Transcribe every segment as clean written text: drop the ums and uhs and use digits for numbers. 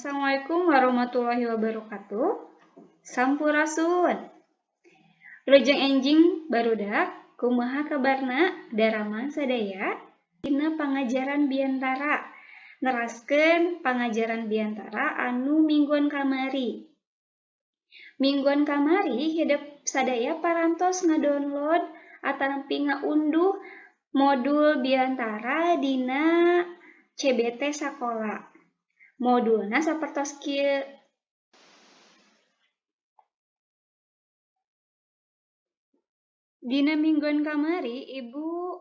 Assalamualaikum warahmatullahi wabarakatuh. Sampurasun. Wilujeng enjing barudak, kumaha kabarna, daramang sadaya? Dina pangajaran biantara, neraskeun pangajaran biantara anu mingguan kamari. Mingguan kamari hidep sadaya parantos ngadownload atanapi ngaunduh modul biantara dina CBT sakola. Modulna sapertos kieu. Dina mingguan kamari Ibu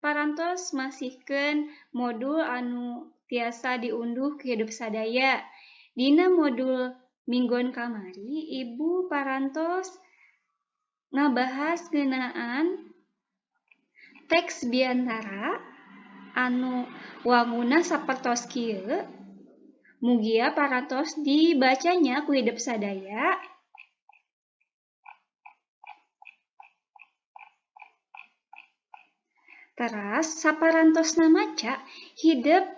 parantos masihkeun modul anu tiasa diunduh ku hidep sadaya. Dina modul mingguan kamari Ibu parantos ngabahas ngeunaan teks biantara anu wanguna sapertos kieu. Mugia parantos dibacanya ku hidep sadaya. Teras saparantosna maca, hidep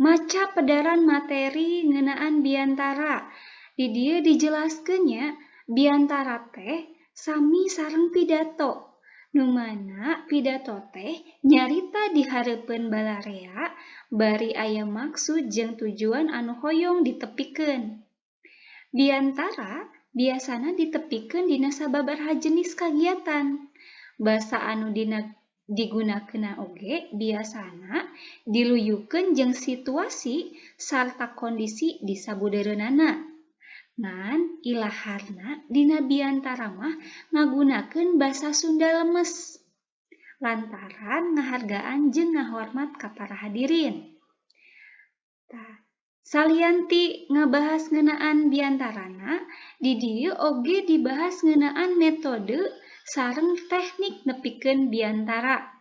maca pedaran materi ngeunaan biantara. Di dieu dijelaskeun nya, biantara teh sami sareng pidato. Nu mana pidato teh nyarita di hareupeun balarea bari aya maksud jeung tujuan anu hoyong ditepikeun. Biantara biasana ditepikeun dina sababaraha jenis kagiatan. Basa anu digunakeunna oge biasana diluyukeun jeung situasi sarta kondisi di sabudeureunana. Ngan ilaharna dina biantara mah ngagunakeun basa Sunda lemes lantaran ngahargaan jeung ngahormat ka para hadirin. Tah, salian ti ngabahas ngeunaan biantarana, di dieu oge dibahas ngeunaan metode sareng teknik nepikeun biantara.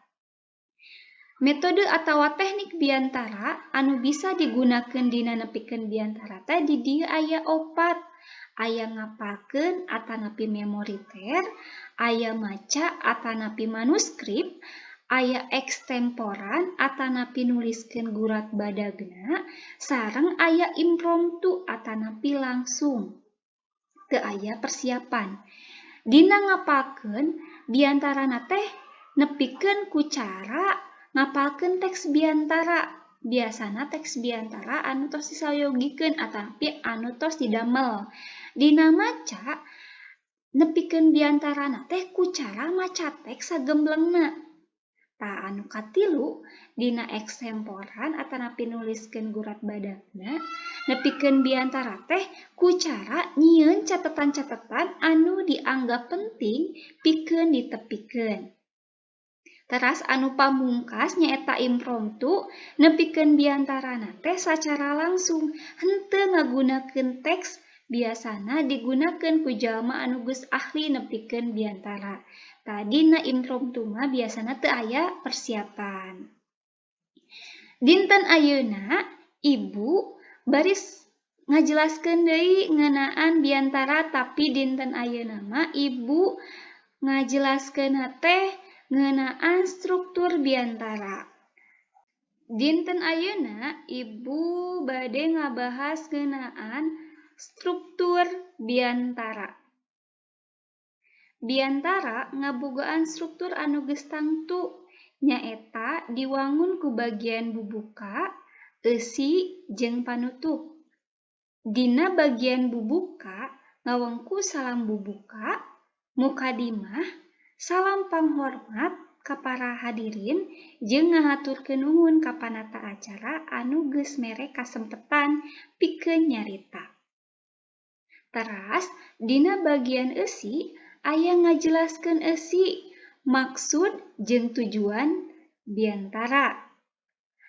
Metode atawa teknik biantara anu bisa digunakeun dina nepikeun biantara teh di dieu aya opat. Aya ngapalkeun atanapi memoriter, aya maca atanapi manuskrip, aya ekstemporan atanapi nuliskeun gurat badagna, sareng aya impromptu atanapi langsung. Teu aya persiapan. Dina ngapalkeun biantarana teh nepikeun ku cara ngapalkeun teks biantara. Biasana teks biantara anu tos disayogikeun atanapi anu tos didamel. Dina maca nepikeun biantarana teh ku cara maca teks sagemblengna. Tah anu katilu dina ekstemporan atanapi nuliskeun gurat badagna nepikeun biantara teh ku cara nyieun catetan-catetan anu dianggap penting pikeun ditepikeun. Teras anu pamungkas nyaeta impromptu nepikeun biantarana teh sacara langsung henteu ngagunakeun teks biasana digunakeun ku jalma anu geus ahli nepikeun biantara. Tah dina impromptu mah biasana teu aya persiapan. Dinten ayeuna Ibu baris ngajelaskeun deui ngeunaan biantara, tapi dinten ayeuna mah Ibu ngajelaskeun teh ngeunaan struktur biantara. Dinten ayeuna Ibu bade ngabahas ngeunaan struktur biantara. Biantara ngabogaan struktur anu geus tangtu, nyaeta diwangun ku bagian bubuka, eusi jeung panutup. Dina bagian bubuka ngawengku salam bubuka, mukadimah, salam panghormat ka para hadirin jeung ngahaturkeun nuhun ka panata acara anu geus mere kasempetan pikeun nyarita. Teras dina bagian eusi aya ngajelaskeun eusi, maksud jeung tujuan biantara.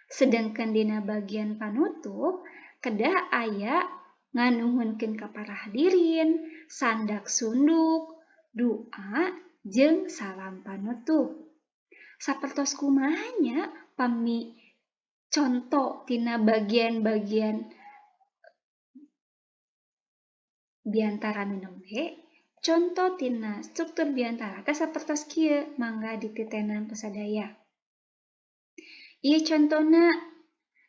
Sedengkeun dina bagian panutup kedah aya nganuhunkeun ka para hadirin, sandak sunduk, doa jeung salam panutup. Sapertos kumaha nya pami conto tina bagian-bagian biantara nu nembe, conto tina struktur biantara teh sapertos kieu, mangga dititenan ku sadaya. Ieu contona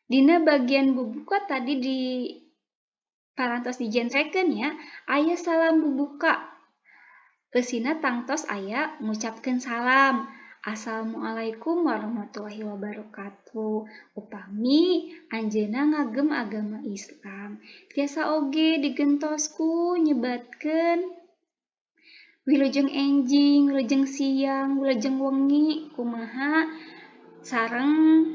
dina bagian bubuka tadi parantos dijentrekeun nya, aya salam bubuka. Eusina tangtos aya ngucapkeun salam. Assalamualaikum warahmatullahi wabarakatuh. Upami anjeunna ngagem agama Islam, tiasa oge digentos ku nyebatkeun wilujeng enjing, wilujeng siang, wilujeng wengi, kumaha sareng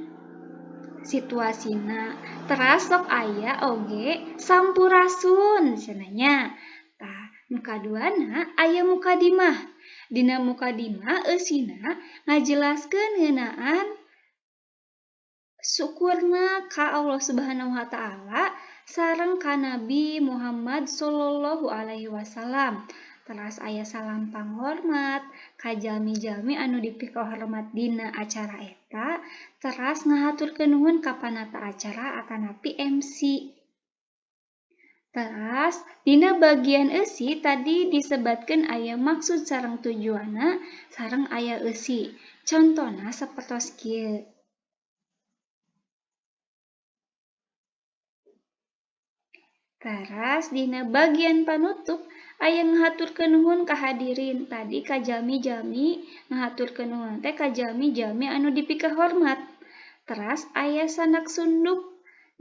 situasina. Teras sok aya oge sampurasun cenah nya. Tah, nu kaduana aya mukadimah. Dina mukadimah eusina ngajelaskeun ngeunaan syukurna ka Allah Subhanahu wa Ta'ala sareng ka Nabi Muhammad sallallahu alaihi wasallam. Teras aya salam panghormat ka jalmi-jalmi anu dipikahormat dina acara eta, teras ngahaturkeun nuhun ka panata acara atanapi MC. Teras dina bagian eusi tadi disebatkeun aya maksud sareng tujuanna sareng aya eusi. Contona sapertos kieu. Teras dina bagian panutup aya ngahaturkeun nuhun ka hadirin. Tadi ka jalmi-jalmi ngahaturkeun nuhun teh ka jalmi-jalmi anu dipikahormat. Teras aya sanak sunduk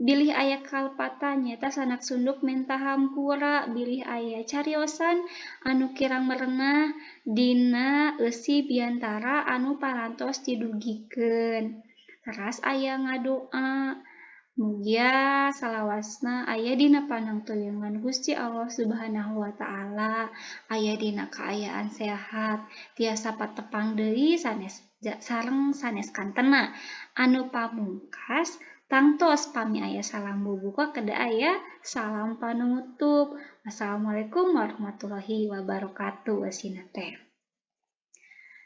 bilih aya kalepatan nyaeta sanak sunduk menta hampura bilih aya cariosan anu kirang merenah dina eusi biantara anu parantos didugikeun. Teras aya ngadoa mugia salawasna aya dina panangtulungan Gusti Allah Subhanahu wa Ta'ala, aya dina kaayaan sehat, tiasa patepang deui sanes sareng sanes kantena. Anu pamungkas tangtos pami aya salam bubuka kedah aya salam panutup. Wassalamualaikum warahmatullahi wabarakatuh eusina teh.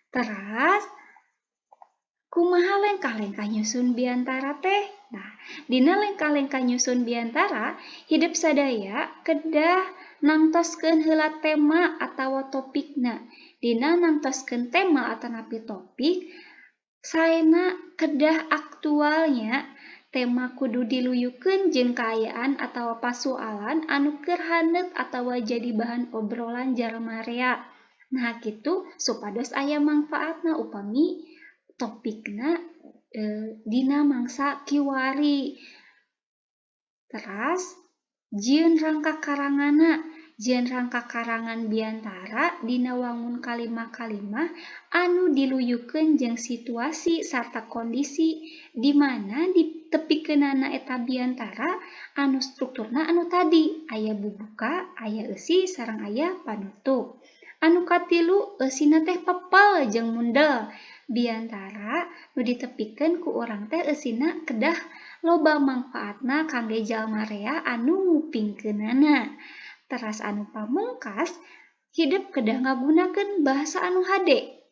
Teras kumaha lengkah-lengkah nyusun biantara teh? Nah, dina lengkah-lengkah nyusun biantara hidup sadaya kedah nangtoskeun heula tema atawa topikna. Dina nangtoskeun tema atanapi topik saena kedah aktualnya. Tema kudu diluyukeun jeung kaayaan atawa pasualan anu keur haneut atawa jadi bahan obrolan jalma rea. Nah kitu supados aya mangfaatna upami topikna dina mangsa kiwari. Teras jieun rangka karanganna, jieun rangka karangan biantara dina wangun kalimah-kalimah anu diluyukeun jeung situasi sarta kondisi di mana ditepikeunana eta biantara anu strukturna anu tadi aya bubuka, aya eusi sareng aya panutup. Anu katilu eusina teh pepel jeung mundel. Biantara nu ditepikeun ku urang teh eusina kedah loba mangfaatna kangge jalma rea anu ngupingkeunana. Teras anu pamungkas hidup kedah ngagunakeun bahasa anu hade.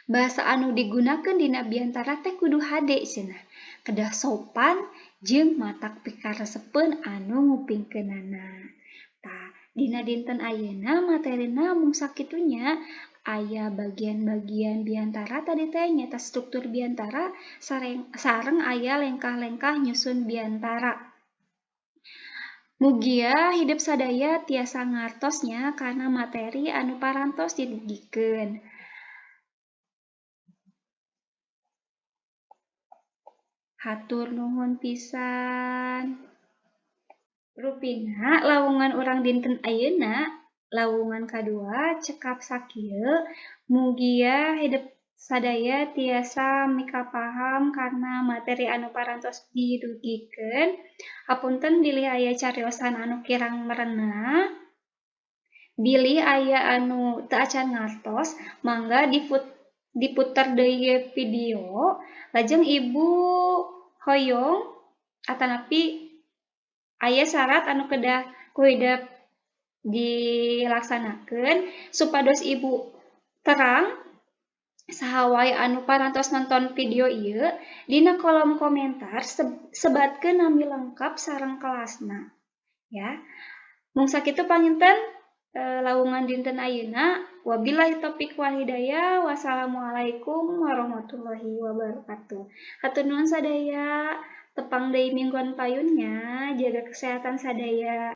Bahasa anu digunakeun dina biantara teh kudu hade cenah. Kedah sopan jeung matak pikaresepeun anu ngupingkeunana. Tah, dina dinten ayeuna materina mung sakitu nya. Aya bagian-bagian biantara tadi teh nyaeta struktur biantara sareng aya lengkah-lengkah nyusun biantara. Mugia hidup sadaya tiasa ngartosnya kana materi anu parantos didugikeun. Hatur nuhun pisan. Rupina lawungan urang dinten ayeuna lawungan kadua cekap sakieu. Mugia hidup sadaya tiasa mikapaham karena materi anu parantos didugikeun. Hapunten bilih aya cariosan anu kirang merenah, bilih aya anu teu acan ngartos, mangga diputer deui video. Lajeng ibu hoyong atanapi aya syarat anu kedah ku hidep dilaksanakeun supados ibu terang saha wae anu parantos nonton video ieu dina kolom komentar sebatkeun nami lengkap sareng kelasna ya. Mung sakitu panginten lawungan dinten ayeuna. Wabillahi taufik wal hidayah. Wassalamualaikum warahmatullahi wabarakatuh. Hatur nuhun sadaya. Tepang deui mingguan payunnya, jaga kesehatan sadaya.